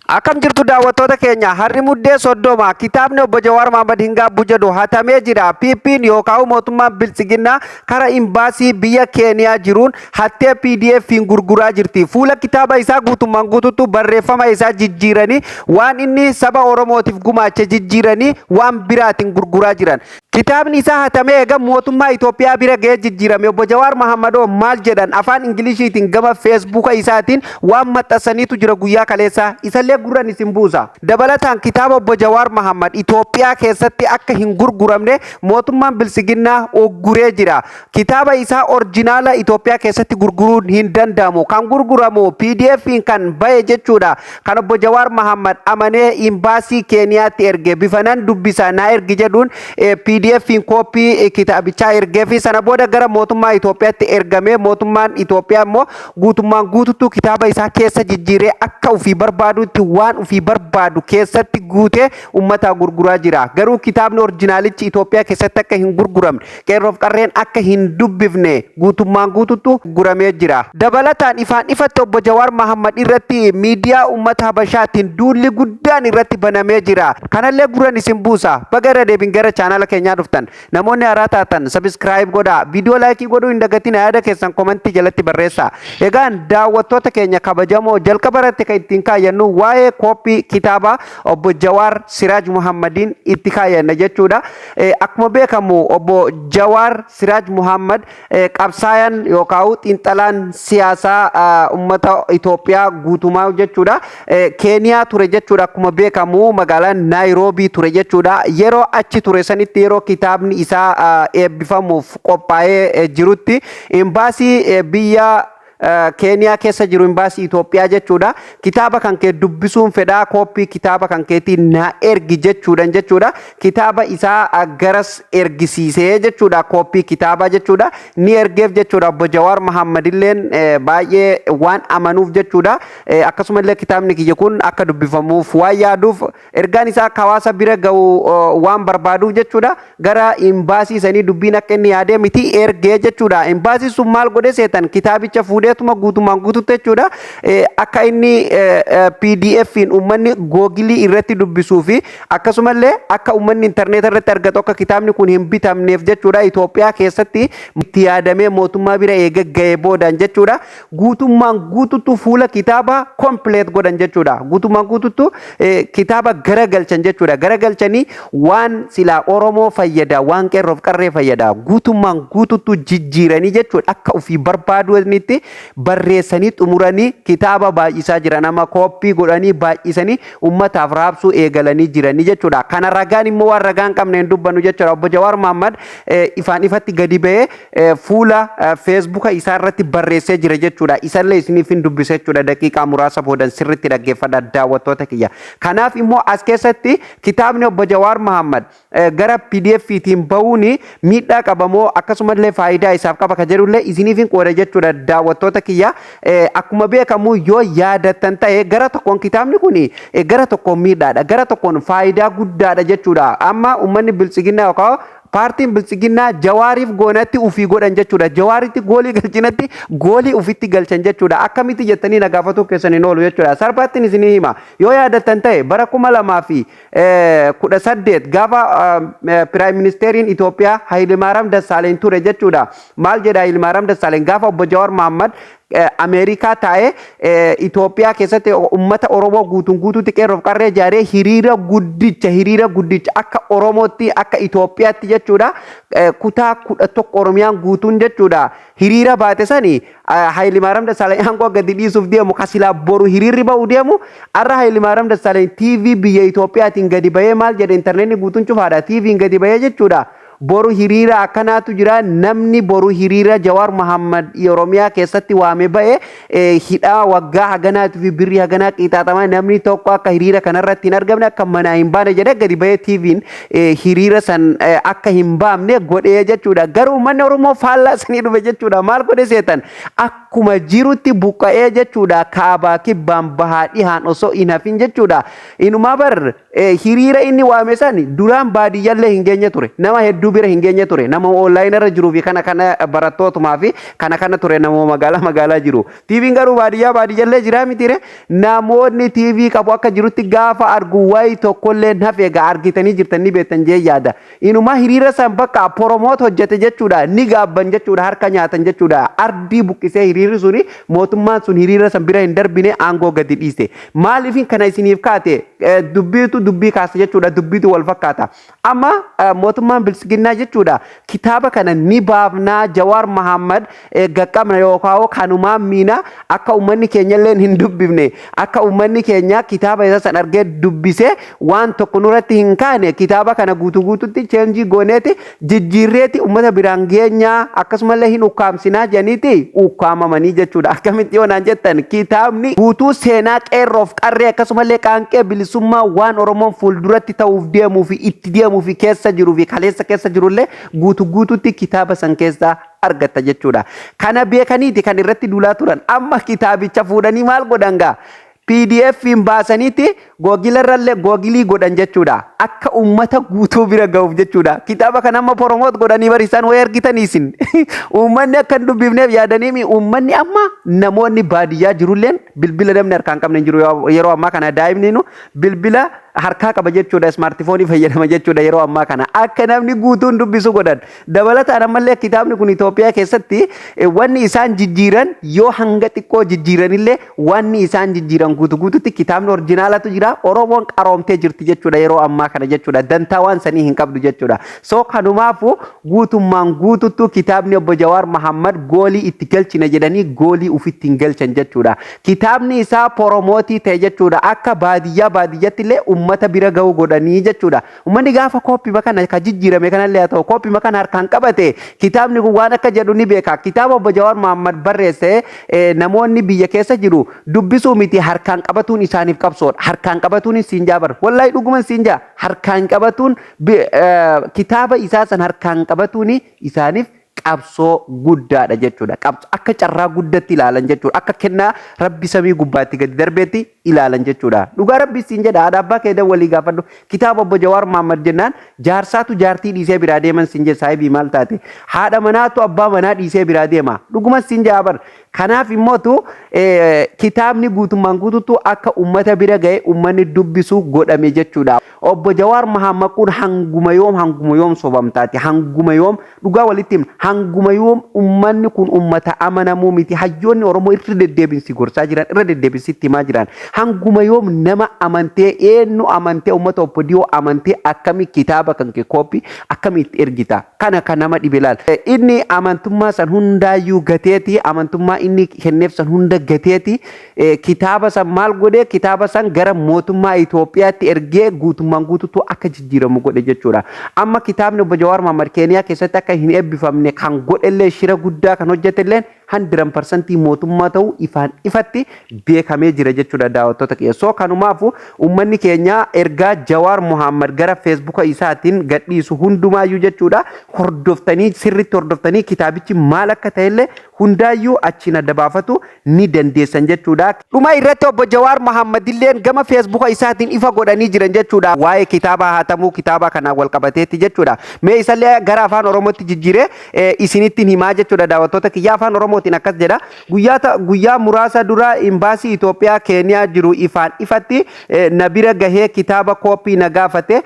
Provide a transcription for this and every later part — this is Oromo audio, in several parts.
Akkam jirtu daawwattoota keenya? Har'i Muddee 30 kitaabni obbo Jawaar Mohaammed hin gaabbu jedhu hatamee jira. PP'n yookaan mootummaan Biltsiginnaa kara imbaasii biyya Keeniyaa jiruun hattee PDF'n gurguraa jirti. Fuula kitaaba isaa guutummaan guututti barreeffama isaa jijjiiranii, waan inni saba Oromootiif gumaache jijjiiranii waan biraatiin gurguraa jiran. Kitaabni isaa hatamee eega mootummaa Itoophiyaa bira ga'ee jijjiirame. Obbo Jawaar Mohaammadoo maal jedhan? Afaan Ingiliishiitiin gama Feesbuuka isaatiin waan maxxansaniitu jira guyyaa kaleessaa. Isallee gurran isin buusa. Dabalataan kitaaba obbo Jawaar Mohammad Itoophiyaa keessatti akka hin gurguramne mootummaan Biltsiginnaa ugguree jira. Kitaaba isaa orjinaala Itoophiyaa keessatti gurguruun hin danda'amu. Kan gurguramu PDF'n kan bahe jechuudha. Kan obbo Jawaar Mohammad amanee imbaasii Keeniyaatti erge, bifa nan dubbisa naa ergi jedhuun PDF'n kooppii kitaabichaa ergee fi sana booda gara mootummaa Itoophiyaatti ergamee, mootummaan Itoophiyaa immoo guutummaan guututtuu kitaaba isaa keessa jijjiiree akka ofii barbaadutti waan ofii barbaadu keessatti guutee uummataa gurguraa jira. Garuu kitaabni orjinaalichi Itoophiyaa keessatti akka hin gurguramne, qeerroof qarreen akka hin dubbifne guutummaan guututtu guramee jira. Dabalataan ifaan ifatti obbo Jawaar Mohammad irratti miidiyaa uummata Habashaatiin duulli guddaan irratti banamee jira. Kanallee gurran isin buusa. Baga irra deebiin gara chaanaala keenyaa dhuftan. Namoonni haaraa taatan subscribe godhaa. Viidiyoo like godhuu hin dagatina, yaada keessan komantii jalatti barreessaa. Egaan daawwattoota keenya kabajamoo, jalqaba irratti kan ittiin kaayyannu waa'ee kooppii kitaaba obbo Jawaar Siraaj Muhammadiin itti kaayyanna jechuudha. Akkuma beekamu obbo Jawaar Siraaj Muhammad qabsaayan yookaan xiinxalaan siyaasaa uummata Itoophiyaa guutumaa jechuudha. Keeniyaa ture jechuudha, akkuma beekamu magaalaa Naayiroobii ture jechuudha. Yeroo achi ture sanitti, yeroo kitaabni isaa eebbifamuuf qophaa'ee jirutti, imbaasii biyya Keeniyaa keessa jiru, imbaasii Itoophiyaa jechuudha. Kitaaba kan kee dubbisuun fedhaa, kooppii kitaaba kan keetii naa ergi jechuudhaan jechuudha. Kitaaba isaa garas ergisiisee jechuudha. Kooppii kitaabaa jechuudha. Ni ergeef jechuudha. Obbo Jawaar Mohammad illeen baay'ee waan amanuuf jechuudha. Akkasumallee kitaabni kiyya kun akka dubbifamuuf waan yaaduuf, ergaan isaa akka hawaasa bira ga'u waan barbaaduuf jechuudha. Gara imbaasii sanii dubbiin akka inni yaadee miti ergee jechuudha. Imbaasii sun maal godhe seetan? Kitaabicha fuudheetuma guutumaan guututti jechuudha. Akka inni PDF'n uummanni googilii irratti dubbisuu fi akkasumallee akka uummanni intarneeta irratti argatu, akka kitaabni kun hin bitamneef jechuudha. Itoophiyaa keessatti itti yaadamee mootummaa bira eega ga'ee boodaan jechuudha. Guutummaan guututtu fuula kitaabaa complete godhan jechuudha. Guutummaan guututtu kitaaba garagalchan jechuudha. Garagalchanii waan silaa Oromoo fayyada, waan qeerroof qarree fayyada, guutummaan guututtu jijjiiranii jechuudha. Akka ofii barbaadanitti barreessanii xumuranii kitaaba baay'isaa jiran, amma kooppii godhanii baay'isanii ummataaf raabsuu eegalanii jiranii jechuudha. Kana ragaan immoo waan ragaan qabne hin dubbannu jechuudha. Obbo Jawaar Mohammad ifaan ifatti gadi ba'ee fuula Feesbuuka isaa irratti barreessee jira jechuudha. Isallee isiniif hin dubbisa jechuudha. Daqiiqaa muraasa boodan sirriitti dhaggeeffadha, daawwattoota kiyya. Kanaaf immoo as keessatti kitaabni obbo Jawaar Mohammad gara PDF'tiin bahuun miidhaa qaba moo akkasumallee faayidaa isaaf qaba kan jedhullee isiniif hin qooda jechuudha, daawwattoota kiyya. Akkuma beekamu, yoo yaadattan ta'e, gara tokkoon kitaabni kun gara tokkoon miidhaadha, gara tokkoon faayidaa guddaadha jechuudha. Amma uummanni Biltsiginnaa yookaan paartiin Biltsiginnaa Jawaariif goonatti ufii godhan jechuudha. Jawaaritti goolii galchinatti goolii ufitti galchan jechuudha. Akkamitti jettanii na gaafatuu keessan hin oolu jechuudha. Salphaatti isinii hima. Yoo yaadattan ta'e, bara 2018 gaafa prime ministeriin Itoophiyaa Hayilemaariyaam Dassaaleny ture jechuudha. Maal jedha Hayilemaariyaam Dassaaleny gaafa obbo Jawaar Mohammad Ameerikaa taa'ee Itoophiyaa keessatti uummata Oromoo guutuun guutuutti qeerroof qarree ijaaree hiriira guddicha akka Oromootti, akka Itoophiyaatti jechuudha, kutaa 11 Oromiyaan guutuun jechuudha hiriira baate sani, Hayilemaariyaam Dassaaleny aangoo gadi dhiisuuf deemu, kasilaa boru hiriirri ba'u deemu. Har'a Hayilemaariyaam Dassaaleny TV biyya Itoophiyaatiin gadi bahee maal jedhe? Intarneetni guutuun cufaadha. TV'n gadi bahee jechuudha. Boru hiriira akkanaatu jira, namni boru hiriira Jawaar Mohammad Oromiyaa keessatti waame ba'e hidhaa waggaa haganaatii fi birrii haganaa qixaaxamaa, namni tokko akka hiriira kanarratti hin argamne, akka manaa hin baane jedhee gadi bahee TV'n hiriira san akka hin baamne godhee jechuudha. Garuu uummanni Oromoo faallaa sanii dhufe jechuudha. Maal godhe seetan? Akkuma jirutti buqqa'ee jechuudha, kaabaa kibbaan, bahaa dhihaan osoo hin hafin jechuudha. Inumaa bar hiriira inni waame san duraan baadiyyaallee hin geenye ture. Nama hedduu bira hin geenye ture. Nama online irra jiruu fi kana kana barattootumaa fi kana kana ture, nama magaalaa magaalaa jiru. TV'n garuu baadiyyaa baadiyyaallee jiraa mitire. Namoonni TV qabu akka jirutti gaafa argu wayi tokkollee hafe egaa argitanii jirtan, ni beektan jee yaada. Inumaa hiriira san bakka promote hojjete jechuudha. Ni gaabban jechuudha. Harka nyaatan jechuudha. Ardii buqqisee hiriirri suni, mootummaan sun hiriira san bira hin darbine, aangoo gadi dhiise. Maaliif kana isiniif kaate? Dubbiitu dubbii kaasa jechuudha. Dubbiitu wal fakkaata. Amma mootummaan bilisiginnaa jechuudha, kitaaba kana ni baafnaa, Jawaar Mahammad gaqqabna yookaan kanumaan miina, akka uummanni keenya illee hin dubbifne, akka uummanni keenya kitaaba isa san argee dubbisee waan tokko nurratti hin kaane, kitaaba kana guutuu guututti change gooneeti, jijjiirreeti uummata biraan geenyaa, akkasumallee hin ukkaamsinaa jedhaniiti ukkaamamanii jechuudha. Akkamitti yoo naan jettan, kitaabni guutuu seenaa qeerroof qarree, akkasumallee qaanqee bilisummaa, waan Oromoon fuulduratti ta'uuf deemuu fi itti deemuu fi keessa jiruu fi kaleessa keessa jirullee guutuu guututti kitaaba san keessaa argatta jechuudha. Kana beekaniiti kan irratti duulaa turan. Amma kitaabicha fuudhanii maal godhan gaa? PDF hin baasaniiti Google irrallee Google godhan jechuudha. Akka uummata guutuu bira ga'uuf jechuudha. Kitaaba kana amma promote godhanii bariisaan wayii argitanii isin. Uummanni akka hin dubbifneef yaadanii, uummanni amma namoonni baadiyyaa jirulleen bilbila namni harkaan qabne hin jiru yeroo ammaa kana. Daa'imni nu bilbila harkaa qaba jechuudha. Smartphone fayyadama jechuudha yeroo ammaa kana. Akka namni guutuun dubbisu godhan. Dabalataan ammallee kitaabni kun Itoophiyaa keessatti wanni isaan jijjiiran yoo hanga xiqqoo jijjiiranillee, wanni isaan jijjiiran guutu guututti kitaabni originalatu jira. Oromoon qaroomtee jirti jechuudha yeroo ammaa kana jechuudha. Dantaa waan sanii hin qabdu jechuudha. So kanumaafu guutummaan guututtu kitaabni obbo Jawaar Mahammad goolii itti galchina jedhanii goolii ufitti hin galchan jechuudha. Kitaabni isaa promote ta'e jechuudha. Akka baadiyyaa baadiyyatti illee ummata bira ga'u godhanii jechuudha. Uummanni gaafa copy kana ka jijjiirame kanallee haa ta'u, copy kana harkaan qabate, kitaabni kun waan akka jedhu ni beeka. Kitaaba obbo Jawaar Mahammad barreesse namoonni biyya keessa jiru dubbisuu miti, harkaan qabatuun isaaniif qabsoodha. Harkaan qabatuun siin jaabar. Wallaahi dhuguman siin jaa. Harkaan qabatuun, kitaaba isaa san harkaan qabatuun isaaniif qabsoo guddaadha jechuudha. Akka carraa guddatti ilaalan jechuudha. Akka kennaa rabbi samii gubbaatti gadi darbeetti ilaalan jechuudha. Dhugaa rabbi siin jedha, haadha abbaa kee walii gaafadhu. Kitaaba obbo Jawaar Mahammad jennaan jaarsaatu jaartii dhiisee biraa deeman siin jedha, saahibii maal taate? Haadha manaatu abbaa manaa dhiisee biraa deema. Dhuguma siin jedha bar. Kanaaf immootu kitaabni guutummaan guutuutu akka uummata bira ga'e, uummanni dubbisu godhame jechuudha. Obbo Jawaar Mahammad kun hanguma yoom sobamtaati? Hanguma yoom dhugaa walitti himna? Hanguma yoom? Uummanni kun uummata amanamuu miti. Hayyoonni Oromoo irra deddeebinsi gorsaa jiran, irra deddeebinsi itti himaa jiran. Hanguma yoom nama amantee, eenyu amantee, uummata OPDO amantee akkami kitaaba kan kee copy akkamitti ergita? Kana kan nama dhibe laal. Inni amantummaa san hundaayyuu gateeti, amantummaa inni kenneef san hunda gateeti. Kitaaba san maal godhe? Kitaaba san gara mootummaa Itoophiyaatti ergee guutummaan guutuutu akka jijjiiramu godhe jechuudha. Amma kitaabni obbo Jawaar Mohammad Keeniyaa keessatti akka hin eebbifamne kan godhellee, shira guddaa kan hojjetelleen 100% mootummaa ta'uu ifaan ifatti beekamee jira jechuudha, daawwattoota kiyya. So kanumaafu uummanni keenya ergaa Jawaar Mohammad gara Facebooka isaatiin gadhiisu hundumaayyuu jechuudha hordoftanii, sirriitti hordoftanii, kitaabichi maal akka ta'ellee hundaayyuu achiin adda baafatu ni dandeessan jechuudha. Dhuma irratti obbo Jawaar Mohammad illeen gama Facebooka isaatiin ifa godhanii jiran jechuudha. Waa'ee kitaaba hatamuu kitaaba kanaan wal qabateetti jechuudha. Mee isallee gara afaan Oromootti jijjiiree isinitti himaa jechuudha, daawwattoota kiyya. Afaan Oromootiin akkas jedha. Guyyaa muraasa dura imbaasii Itoophiyaa Keeniyaa jiru ifaan ifatti na bira gahee kitaaba copy na gaafate.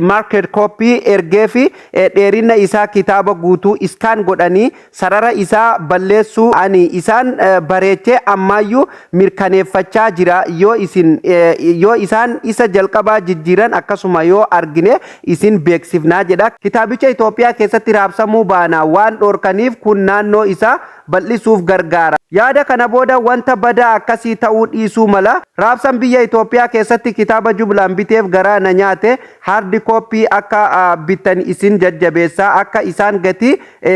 Marked copy ergee fi dheerina isaa kitaaba guutuu scan godhanii sarara isaa balleessuu ani isaan bareechee ammaayyuu mirkaneeffachaa jira. Yoo isaan isa jalqabaa jijjiiran akkasuma yoo argine isin beeksifnaa jedha. Kitaabicha Itoophiyaa keessatti raabsamuu baana waan dhorkaniif kun naannoo isaa bal'isuuf gargaara. Yaada kana booda wanta badaa akkasii ta'uu dhiisuu mala. Raabsan biyya Itoophiyaa keessatti kitaaba jumlaan biteef garaa na nyaate. Hard copy akka bittan isin jajjabeessaa, akka isaan gatii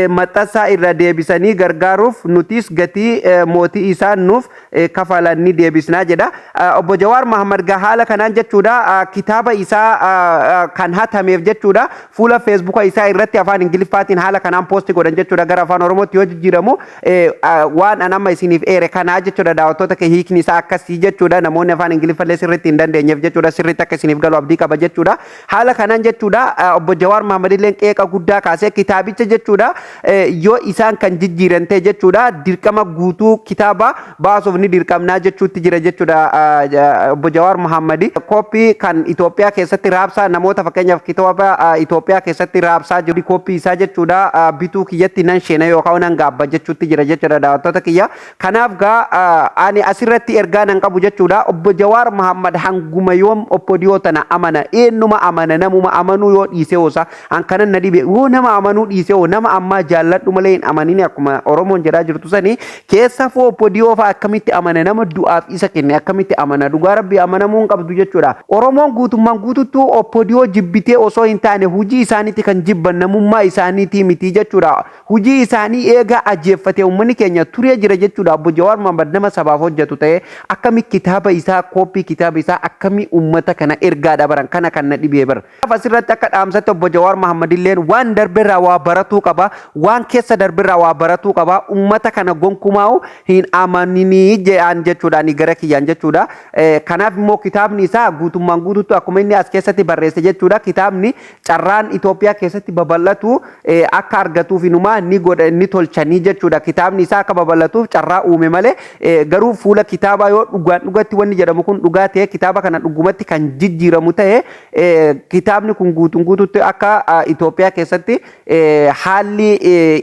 maxxansaa irra deebisanii gargaaruuf, nutis gatii mootii isaan nuuf kafalan ni deebisnaa jedha. Obbo Jawaar Mahammad haala kanaan jechuudha kitaaba isaa kan hatameef jechuudha fuula Facebooka isaa irratti afaan Ingiliffaatiin haala kanaan post godhan jechuudha. Gara afaan Oromootti yoo jijjiiramu Waan an amma isiniif eere kanaa jechuudha, daawwattoota kee, hiikni isaa akkasii jechuudha. Namoonni afaan Ingiliffallee sirriitti hin dandeenyeef jechuudha, sirriitti akka isiniif galu abdii qaba jechuudha. Haala kanaan jechuudha, obbo Jawaar Mahammad illee qeeqa guddaa kaasee kitaabicha jechuudha, yoo isaan kan jijjiiran ta'e jechuudha, dirqama guutuu kitaaba baasuuf ni dirqamnaa jechuutti jira jechuudha obbo Jawaar Mahammad. Kooppii kan Itoophiyaa keessatti raabsaa namoota, fakkeenyaaf kitaaba Itoophiyaa keessatti raabsaa jiru, kooppii isaa jechuudha, bituu kiyyatti nan sheena yookaan nan gaabba jechuutti jira jechuudha, daawwattoota kiyya. Kanaaf gaa ani asirratti ergaa nan qabu jechuudha. Obbo Jawaar Mahammad hanguma yoom OPDO tana amana? Eenyuma amana? Namuma amanuu yoo dhiisee hoosa an kanan na dhibe, yoo nama amanuu dhiisee hoo, nama ammaa jaalladhu malee hin amanini akkuma Oromoon jedhaa jirtu sanii keessafuu OPDO fa'a akkamitti amana? Nama du'aaf isa kenne akkamitti amana? Dhugaa Rabbii amanamuu hin qabdu jechuudha. Oromoon guutummaan guututtuu OPDO jibbitee osoo hin taane hojii isaaniitti kan jibban, namummaa isaaniitii miti jechuudha. Hojii isaanii eegaa ajeeffatee uummanni keenya turee jira jechuudha. Obbo Jawaar Mohammad nama sabaaf hojjetu ta'ee akkami kitaaba isaa, kooppii kitaaba isaa akkami uummata kana ergaa dabaran? Kana kan na dhibee bara. Asirratti akka dhaamsatti obbo Jawaar Mohammad illeen waan darberraa waa baratuu qaba. Waan keessa darberraa waa baratuu qaba. Uummata kana gonkumaa'u hin amaninii jedhaan jechuudha ani gara kiyyaan jechuudha. Kanaaf immoo kitaabni isaa guutummaan guutuutti akkuma inni as keessatti barreesse jechuudha. Kitaabni carraan Itoophiyaa keessatti babal'atu akka argatuuf inumaa ni godha, ni tolchanii jechuudha. Kitaabni isaa akka babal'atuuf carraa uume malee, garuu fuula kitaabaa yoo dhugaan dhugatti wanni jedhamu kun dhugaa ta'e, kitaaba kana dhugumatti kan jijjiiramu ta'e, kitaabni kun guutuun guutuutti akka Itoophiyaa keessatti haalli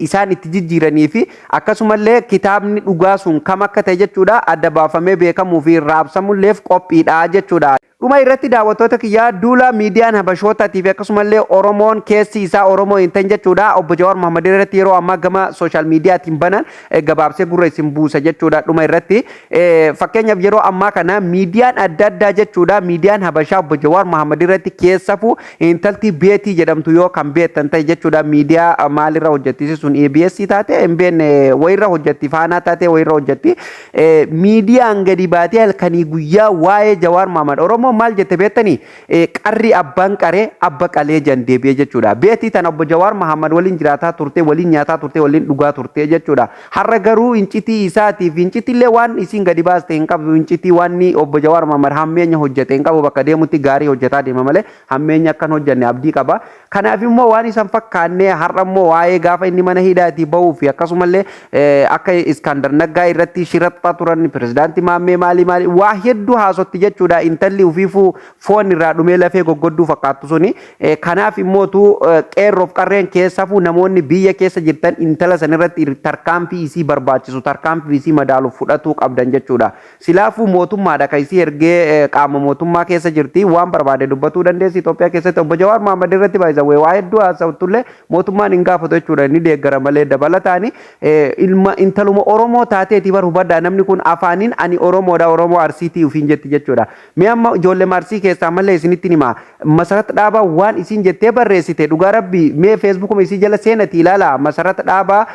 isaan itti jijjiiranii fi akkasumallee kitaabni dhugaa sun kam akka ta'e jechuudha adda baafamee beekamuu fi raabsamulleef qophiidha jechuudha. Dhuma irratti, daawwattoota kiyyaa, duula miidiyaan Habashootaatii fi akkasumallee Oromoon keessi isaa Oromoo hin ta'in jechuudha obbo Jawaar Mohammad irratti yeroo ammaa gama social miidiyaatiin banan gabaabsee gurra isin buusa jechuudha. Dhuma irratti, fakkeenyaaf, yeroo ammaa kana miidiyaan adda addaa jechuudha, miidiyaan Habashaa obbo Jawaar Mohammad irratti, keessafuu intalti Beetii jedhamtu yoo kan beektan ta'e jechuudha, miidiyaa maalirra hojjetti sun, ABS taate hin beekne wayirra hojjetti, Faanaa taate wayirra hojjetti, miidiyaan gadi baatee halkanii guyyaa waa'ee Jawaar Mohammad, Oromoo maal jette beektanii? Qarri abbaan qaree abba qalee jan deebi'ee jechuudha. Beetii tana obbo Jawaar Mohammad waliin jiraataa turte, waliin nyaataa turte, waliin dhugaa turte jechuudha. Har'a garuu incitii isaatiif incitillee waan isiin gadi baaste hin qabdu. Incitii waan obbo Jawaar Mohammad hammeenya hojjete hin qabu. Bakka deemutti gaarii hojjetaa deema malee hammeenya akkan hojjenne abdii qaba. Kanaaf immoo waan isan fakkaanne har'a immoo waa'ee gaafa inni mana hidhaatii bahuu fi akkasumallee akka Iskaandar Naggaa irratti shiraxxaa turan, pirezidaantii Maammee maalii maalii waa hedduu haasotti jechuudha. Intalli ufiifuu foon irraa dhumee lafee goggodduu fakkaattu suni. Kanaaf immootu qeerroof qarreen, keessafuu namoonni biyya keessa jirtan, intala san irratti tarkaanfii isii barbaachisu, tarkaanfii isii madaalu fudhatuu qabdan jechuudha. Silaafuu mootummaadha kan isii ergee, qaama mootummaa keessa jirti, waan barbaade dubbatuu dandeessi. Itoophiyaa keessatti obbo Jawaar Mohammad irratti baay'isawee waa hedduu haasa'utullee mootummaan hin gaafatu jechuudha, inni deeggara malee. Dabalataani ilma intaluma Oromoo taateeti bar, hubadhaa, namni kun afaaniin ani Oromoodha, Oromoo Arsiitii ufiin jetti jechuudha. Mee amma ijoollee Arsii keessaa malee isinitti hima, Masarat Dhaabaa waan isiin jettee barreessite, dhugaa Rabbi, mee Facebookuma isii jala seenati ilaala. Masarat Dhaabaa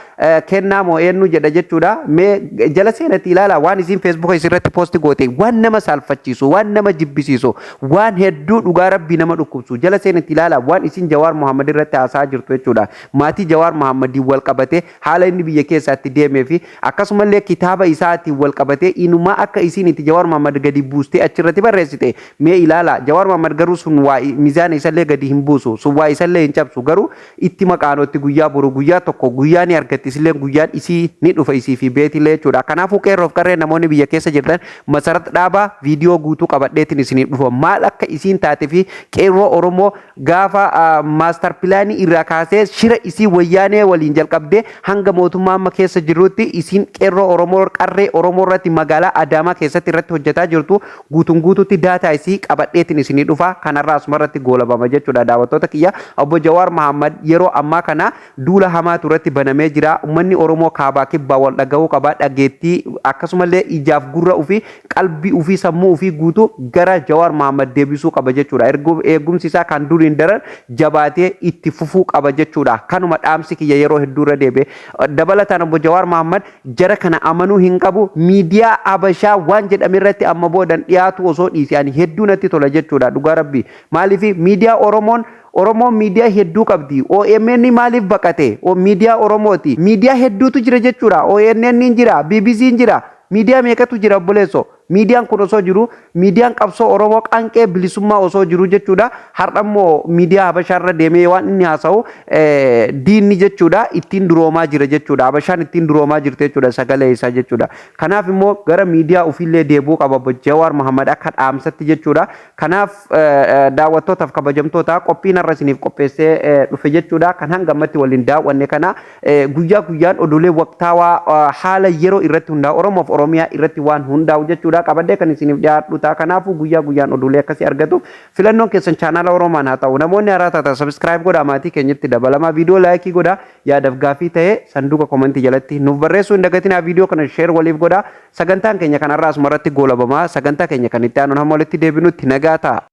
kennaa moo eenyu jedha jechuudha. Mee jala seenati ilaala waan isiin Facebooka isii irratti post goote, waan nama saalfachiisu, waan nama jibbisiisu, waan hedduu dhugaa Rabbi nama dhukkubsu. Jala seenati ilaala waan isiin Jawaar Mohammad irratti haasaa jirtu jechuudha. Maatii Jawaar Mohammadiin wal qabate, haala inni biyya keessaatti deemee fi akkasumallee kitaaba isaatiin wal qabatee inumaa akka isiin itti Jawaar Mohammad gadi buustee achirratti barreessite mee ilaala. Jawaar Mohammad garuu sun waa mizaana isallee gadi hin buusu, sun waa isallee hin cabsu, garuu itti maqaanootti guyyaa boru guyyaa tokko guyyaa ni argatti, isilleen guyyaan isii ni dhufa, isii fi beetillee jechuudha. Kanaafuu qeerroof qarreen, namoonni biyya keessa jirtan, Masarat Dhaabaa viidiyoo guutuu qabadheetiin isiniif dhufa, maal akka isiin taate fi qeerroo Oromoo gaafa master planii irraa kaasee shira isii Wayyaanee waliin jalqabdee hanga mootummaa amma keessa jirrutti isiin qeerroo Oromoo, qarree Oromoo irratti magaalaa Adaamaa keessatti irratti hojjetaa jirtu guutuun guutuutti data isii qabadheetiin isinii dhufa. Kanarraa asuma irratti goolabama jechuudha, daawwattoota kiyya. Obbo Jawaar Mahammad yeroo ammaa kana duula hamaatu irratti banamee jira. Uummanni Oromoo kaabaa kibbaa wal dhagahuu qaba. Dhageettii akkasumallee ijaaf gurra ofii, qalbii ofii, sammuu ofii guutuu gara Jawaar Mahammad deebisuu qaba jechuudha. Eegumsi isaa kan duriin daran jabaatee itti fufuu qaba jechuudha. Kanuma dhaamsi kiyya yeroo hedduu irra deebi'e. Dabalataan obbo Jawaar Mahammad jara kana amanuu hin qabu. Miidiyaa Habashaa waan jedhame irratti amma boodan dhiyaatu osoo dhiise ani hedduu Hedduu natti tola jechuudha, dhugaa rabbi. Maaliif miidiyaa Oromoon miidiyaa hedduu qabdi. OMN maaliif baqate? Miidiyaa Oromooti. Miidiyaa hedduutu jira jechuudha. ONN ni jira, BBC ni jira. Miidiyaa meeqatu jira, obboleessoo? Miidiyaan kun osoo jiru, miidiyaan qabsoo Oromoo qaanqee bilisummaa osoo jiru jechuudha. Har'a immoo miidiyaa Habashaarra deemee waan inni haasa'u diinni jechuudha ittiin duroomaa jira jechuudha. Habashaan ittiin duroomaa jirti jechuudha sagalee isaa jechuudha. Kanaaf immoo gara miidiyaa ofiillee deebi'uu qaba Jawaar Mohammad akka dhaamsatti jechuudha. Kanaaf daawwattootaaf kabajamtoota, qophiin har'a isiniif qopheessee dhufe jechuudha. Kan hanga ammatti waliin daawwanne kana, guyyaa guyyaan oduulee waqtaawaa haala yeroo irratti hundaa'u, Oromoof Oromiyaa irratti waan hundaa'u jechuudha. Qabadee kan isiniif dhiyaadhu ta'a. Kanaafuu guyyaa guyyaan oduulee akkasii argatu filannoon keessan chaanaala Oromaan haa ta'u. Namoonni haaraa taatan subscribe godhaa, maatii keenyatti dabalamaa, viidiyoo like godhaa, yaadaaf gaafii ta'e sanduuqa comment jalatti nuuf barreessuu hin dagatinaa, viidiyoo kana share waliif godhaa. Sagantaan keenya kanarraa asuma irratti goolabamaa. Sagantaa keenya kan itti aanuun hamma walitti deebinutti nagaa ta'a.